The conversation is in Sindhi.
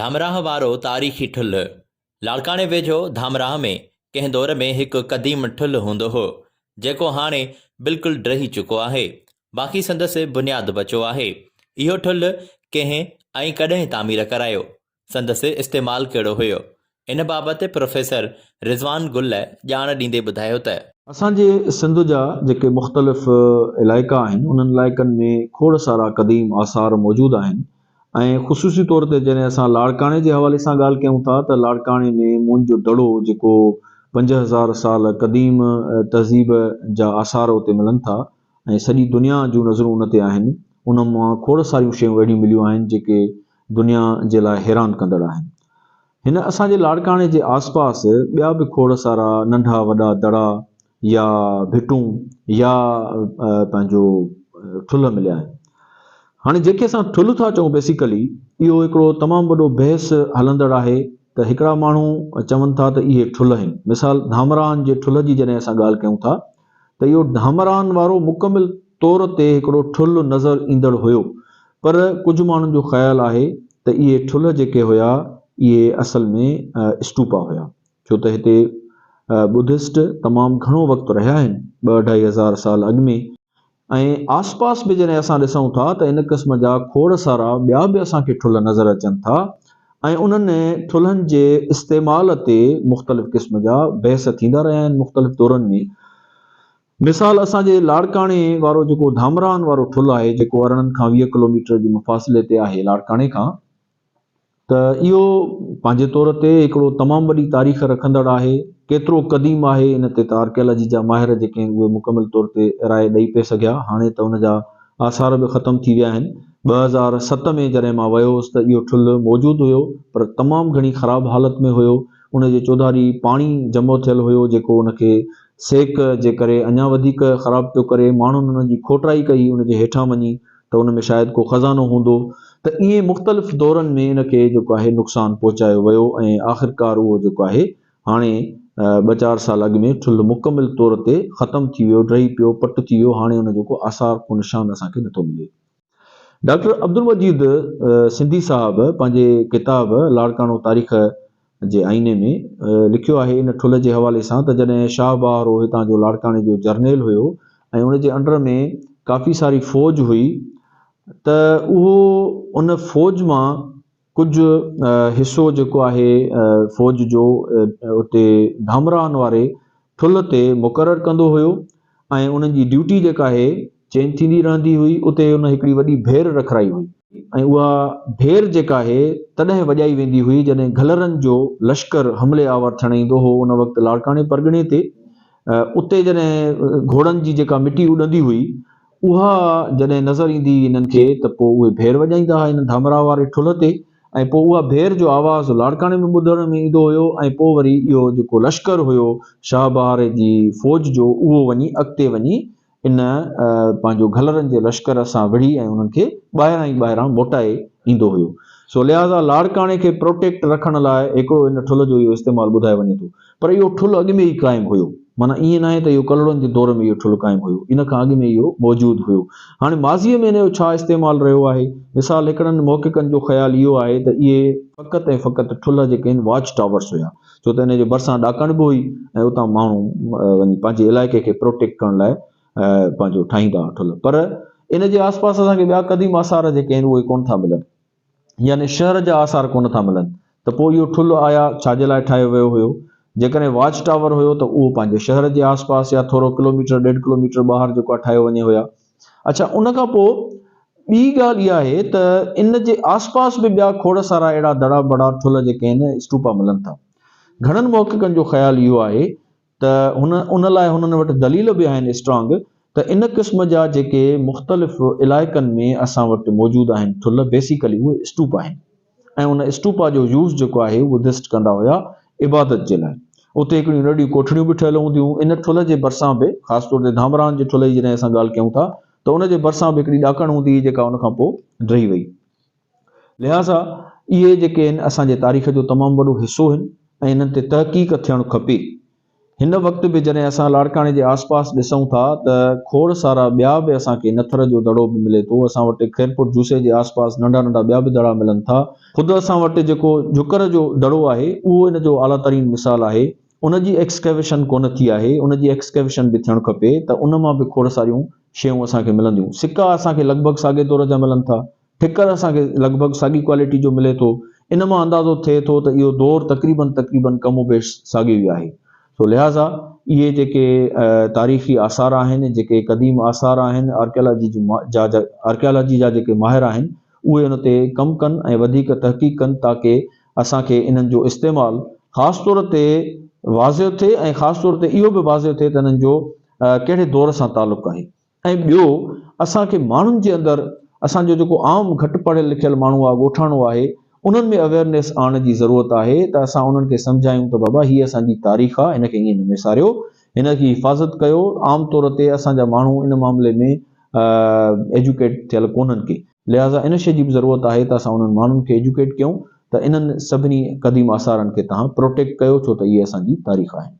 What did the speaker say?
ڌامراهه وارو تاريخي ٺلهه، لاڙڪاڻي ويجهو ڌامراهه ۾ ڪنهن دور ۾ هڪ قديم ٺلهه هوندو هو، جيڪو هاڻي بلڪل ڊهي چڪو آهي، باقي سندس بنياد بچو آهي. اهو ٺلهه ڪنهن ۽ ڪڏهن تعمير ڪرايو؟ سندس استعمال ڪهڙو هيو؟ ان بابت پروفيسر رضوان گل ڄاڻ ڏيندي ٻڌايو ته. اسان جي سنڌ جا جيڪي مختلف علائقا آهن، انهن علائقن ۾ کوڙ سارا قديم آثار موجود آهن. ۽ خصوصي طور تي جڏهن اسان لاڙڪاڻي جي حوالي سان ڳالهه ڪيون ٿا ته لاڙڪاڻي ۾ موئن جو دڙو جيڪو 5000 سال قديم تهذيب جا آثار اتي ملن ٿا ۽ سڄي دنيا جون نظرون ان تي آهن ان مان کوڙ ساريون شيون اهڙيون مليون آهن جيڪي دنيا جي لاء حيران ڪندڙ آهن. هن اسان جي لاڙڪاڻي جي آس پاس ٻيا به کوڙ سارا ننڍا وڏا دڙا يا ڀٽون يا پنهنجو ٺلهه مليا آهن. هاڻي جيڪي اسان ٺلهه ٿا چئون بيسيڪلي اهو هڪڙو تمام وڏو بحث هلندڙ آهي ته هڪڙا ماڻهو چون ٿا ته اهي ٺلهه آهن. مثال ڌامراهن جي ٺلهه جي جڏهن اسان ڳالهه ڪيون ٿا ته اهو ڌامراهن وارو مڪمل طور تي هڪڙو ٺلهه نظر ايندڙ هيو پر ڪجهه ماڻهن جو خيال آهي ته اهي ٺلهه جيڪي هيا اهي اصل ۾ اسٽوپا هيا ڇو ته هتي ٻڌسٽ تمام گهڻو وقت رهيا آهن ٻه اڍائي هزار سال اڳ ۾ ۽ آس پاس به جڏهن اسان ڏسون ٿا ته ان قسم جا کوڙ سارا ٻيا به اسان کي ٺلهه نظر اچن ٿا ۽ انهن ٺلهن جي استعمال تي مختلف قسم جا بحث ٿيندا رهيا آهن مختلف دورن ۾. مثال اسان جي لاڙڪاڻي وارو جيڪو ڌامراهن وارو ٺلهه آهي جيڪو 18 کان 20 ڪلوميٽر جي مفاصلي تي آهي لاڙڪاڻي کان ته اهو پنهنجي طور تي هڪڙو تمام وڏي تاريخ رکندڙ آهي ڪيترو قديم آهي ان تي ته آرڪيالاجي جا ماهر جيڪي آهن اهي مڪمل طور تي راء ڏئي پئي سگهيا هاڻي ته ان جا آثار به ختم ٿي ويا آهن 2007 ۾ جڏهن مان ويو هوس ته اهو ٺلهه موجود هيو پر تمام گهڻي خراب حالت ۾ هيو ان جي چوڌاري پاڻي جمع ٿيل هيو جيڪو ان کي سيڪ جي ڪري اڃا وڌيڪ خراب پيو ڪري، ماڻهن ان جي کوٽرائي ڪئي ان جي هيٺان وڃي ته ان ۾ شايد ڪو خزانو هوندو ته ائين مختلف دورن ۾ ان کي جيڪو آهي نقصان پهچايو ويو ۽ آخرڪار اهو جيڪو آهي هاڻي ٻه چار سال اڳ ۾ ٺلهه مڪمل طور تي ختم ٿي ويو، ڊهي پيو، پٽ ٿي ويو، هاڻي ان جو ڪو آثار ڪو نشان اسان کي نٿو ملي. ڊاڪٽر عبدالمجيد سنڌي صاحب پنهنجي ڪتاب لاڙڪاڻو تاريخ جي آئيني ۾ لکيو آهي ان ٺلهه جي حوالي سان ته جڏهن شاهه بهارو هتان جو لاڙڪاڻي جو جرنيل هيو ۽ ان جي انڊر ۾ ڪافي ساري فوج هئي ته اهو ان فوج مان ڪجهه حصو جيڪو آهي فوج جو اتي ڌامراهن واري ٺلهه تي مقرر ڪندو هيو ۽ انهن جي ڊيوٽي جيڪا آهي چينج ٿيندي رهندي هئي اتي ان هڪڙي وڏي ڀير رکرائي هئي ۽ اها ڀير جيڪا آهي تڏهن وڄائي ويندي هئي جڏهن گهلرن جو لشڪر حملي آور ٿيڻ ايندو هو ان وقت لاڙڪاڻي پرڳڻي تي اتي جڏهن گهوڙن جي جيڪا مٽي اڏندي هئي اها جڏهن نظر ايندي هئي هنن کي ته پوء اهي ڀير وڄائيندا هئا هن ڌامراهه واري ٺلهه تي ۽ پوء اها ڀير جو آواز لاڙڪاڻي ۾ ٻڌڻ ۾ ايندو هيو ۽ پوء وري اهو جيڪو لشڪر هيو شاهه بهاري جي فوج جو اهو وڃي اڳتي وڃي ان پنهنجو گهلرن جي لشڪر سان وڙهي ۽ انهن کي ٻاهران ئي ٻاهران موٽائي ايندو هيو. سو لهٰذا لاڙڪاڻي کي پروٽيڪٽ رکڻ لاء هڪڙو ان ٺلهه جو اهو استعمال ٻڌايو وڃي ٿو. پر اهو ٺلهه اڳ ۾ ئي قائم هيو. معنيٰ ائين ناهي ته اهو ڪلهوڙن جي دور ۾ اهو ٺلهه قائم هيو. ان کان اڳ ۾ اهو موجود هيو. هاڻي ماضيء ۾ ان جو ڇا استعمال رهيو آهي؟ مثال هڪڙن محققن جو خيال اهو آهي ته اهي فقط ۽ فقط ٺلهه جيڪي آهن واچ ٽاورس هيا. ڇو ته ان جي ڀرسان ڏاڪڻ به هئي ۽ اتان ماڻهو وڃي پنهنجي علائقي کي پروٽيڪٽ ڪرڻ لاء پنهنجو ٺاهيندا هئا ٺلهه. پر ان جي آس پاس اسان کي ٻيا قديم آثار جيڪي آهن اهي ڪونه ٿا ملن. يعني شهر جا آثار ڪونه ٿا ملن ته پوء اهو ٺلهه آيا ڇا جي لاء ٺاهيو ويو هيو؟ جيڪڏهن واچ ٽاور هيو ته اهو پنهنجي شهر جي آس پاس يا ٿورو ڪلوميٽر ڏيڍ ڪلوميٽر ٻاهر جيڪو آهي ٺاهيو وڃي هيا. اڇا ان کان پوء ٻي ڳالهه اها آهي ته ان جي آس پاس به ٻيا کوڙ سارا اهڙا دڙا بڙا ٺلهه جيڪي آهن اسٽوپا ملن ٿا. گهڻن محققن جو خيال اهو آهي ته هن ان لاء هنن وٽ دليل به آهن اسٽرانگ ته ان قسم جا جيڪي مختلف علائقن ۾ اسان وٽ موجود آهن ٺلهه بيسيڪلي اهي اسٽوپا آهن ۽ ان اسٽوپا جو يوز جيڪو آهي اهو ٻڌسٽ ڪندا هيا عبادت جي لاء اتي هڪڙيون ننڍڙيون ڪوٺڙيون به ٺهيل هونديون هيون ان ٺلهه جي ڀرسان به خاص طور تي ڌامراهن جي ٺلهه جي جڏهن اسان ڳالهه ڪيون ٿا ته ان جي ڀرسان به هڪڙي ڏاڪڻ هوندي هئي جيڪا ان کان پوء ڊهي وئي. لهٰذا اهي جيڪي آهن اسان جي تاريخ جو تمام وڏو حصو آهن ۽ انهن تي تحقيق ٿيڻ کپي. هن وقت به جڏهن اسان لاڙڪاڻي جي آس پاس ڏسون ٿا ته کوڙ سارا ٻيا به اسان کي نٿر جو دڙو به ملي ٿو، اسان وٽ خيرپور جوسي جي آس پاس ننڍا ننڍا ٻيا به دڙا ملن ٿا. خود اسان وٽ جيڪو جھڪر جو دڙو آهي اهو ان جو اعليٰ ترين مثال آهي. ان جي ايڪسڪيويشن ڪونه ٿي آهي، ان جي ايڪسڪيويشن به ٿيڻ کپي ته ان مان به کوڙ ساريون شيون اسان کي ملنديون. سڪا اسان کي لڳ ڀڳ ساڳئي دور جا ملن ٿا. ٺڪر اسان کي لڳ ڀڳ ساڳي ڪوالٽي جو ملي ٿو. ان مان اندازو ٿئي ٿو ته اهو دور تقريباً تقريباً ڪم و بيش ساڳيو ئي آهي. سو لهٰذا اهي جيڪي تاريخي آثار آهن، جيڪي قديم آثار آهن، آرڪيالاجي جا آرڪيالاجي جا جيڪي ماهر آهن، اهي ان تي ڪم ڪن ۽ وڌيڪ تحقيق ڪن تاڪه اسان کي انهن جو استعمال خاص طور تي واضح ٿئي ۽ خاص طور تي اهو به واضح ٿئي ته انهن جو ڪهڙي دور سان تعلق آهي. ۽ ٻيو اسان کي ماڻهن جي اندر اسان جو جيڪو عام گهٽ پڙهيل لکيل ماڻهو آهي ڳوٺاڻو آهي انهن ۾ اويئرنيس آڻڻ جي ضرورت آهي ته اسان انهن کي سمجهايون ته بابا هي اسان جي تاريخ آهي هن کي ائين نه ميساريو هن جي حفاظت ڪيو عام طور تي اسان جا ماڻهو ان معاملي ۾ ايجوڪيٽ ٿيل ڪونهن ڪي لهٰذا ان شيء جي به ضرورت آهي ته اسان انهن ماڻهن کي ايجوڪيٽ ڪيون ته انهن سڀني قديم آثارن کي توهان پروٽيڪٽ ڪيو ڇو ته اهي اسان جي تاريخ آهن.